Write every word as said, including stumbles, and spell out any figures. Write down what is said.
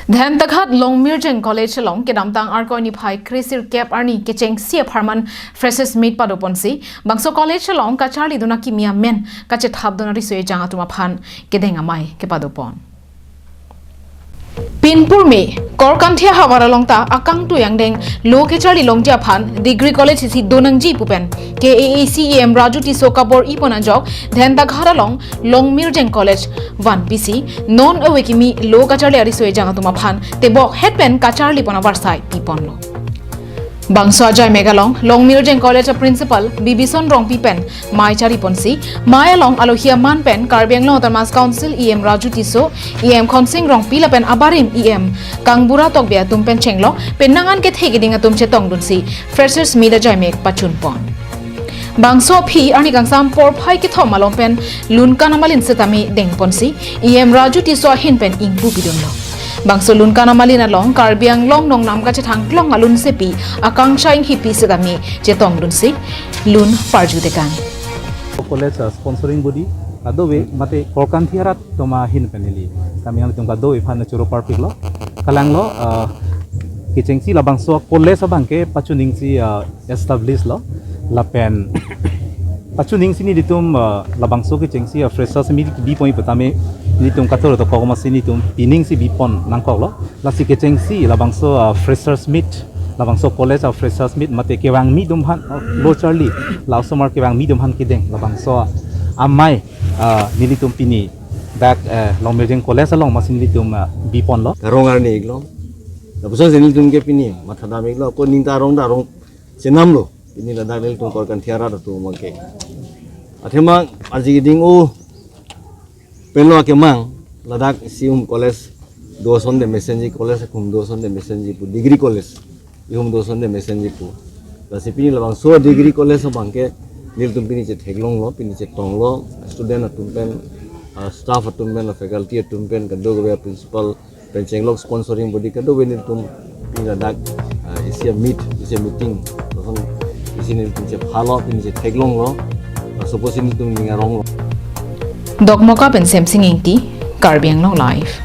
Dhentaghat Longmirjeng College along kedamtang Arkoi niphai kre-sirkep arni kechengsi apharman Freshers Meet padoponsi bangso college along kacharlidun akimi amen kachethapdun ariso ejang atum aphan kedeng amei kepadopon. Pinpurme Korkanthi ahavar along ta akangtui angdeng lo kecharli longji aphan degree college isi donangji pu pen K A A C E M Raju Tisso kabor-ipon ajok Dhentaghat along Longmirjeng College vanpisi non ave kimi lo kacharli ariso ejang atum aphan tebok het pen kacharlipon avarsai piponlo. Bangso ajai mek along Longmirjeng College a Principal Bibison Rongpi pen mei chariponsi mei along alohi aman pen Karbi Anglong Autonomous Council E M Raju Tisso, E M Khonsing Rongpi lapen abarim E M Kangbura Tokbi atum pen chenglok penang an kethe keding atum chetongdunsi Freshers Meet ajai mek pachunpon. Bangso aphi arni kangsam porphai kethom along pen Lunkan amalin setame dengponsi E M Raju Tisso ahin pen ingpu pidunlo. Bangso Lunkan amalin along Karbi Anglong nongnam kachethang klong alun sepi akangsha inghipi setame chetongdunsi lun parju tekan. College uh, sponsoring body kadove mate Korkanthi arat atum ahin pen neli kami nanglitum kadove aphan choro parpiklo. Kalanglo uh, kechengsi labangso college abangke pachuningsi uh, establish lo lapen pachuningsi nelitum uh, labangso kechengsi uh, Freshers Meet bipon pu tame nelitum kathor to kok masi nelitum piningsi bipon nangkoklo. Lasi kechengsi labangso uh, Freshers Meet, labangso college a Freshers Meet mate kevangmi atum aphan uh, lo charli la osomar kevangmi atum aphan kedeng labangso uh, amei uh, nelitum pini dak uh, Longmirjeng College along masi nelitum uh, biponlo. Karong arni iklo. Lapuson si nelitum ke pini mathadam iklo. Ko ning ta arong ta arong chenamlo. Pini ladak nelitum Korkanthi arat atum abangke. Athema aji keding o penlo akemang ladak isi ihum college do asonte mesenji, college akhum do asonte mesenji pu, degree college ihum do asonte mesenji pu. Lasi pini labangso degree college abangke nelitum pini chetheklonglo, pini chetonglo, student atum pen, ah, staff atum pen, faculty atum pen, kadokave principal pen chenglok sponsoring body kadokave nelitum pini ladak, ah, isi meet, isi meeting, lason isi nelitum chephalo, pini chetheklonglo, ah, suppose nelitum ning aronglo. Dokmoka pen Semsing Ingti, Karbi Anglong Live.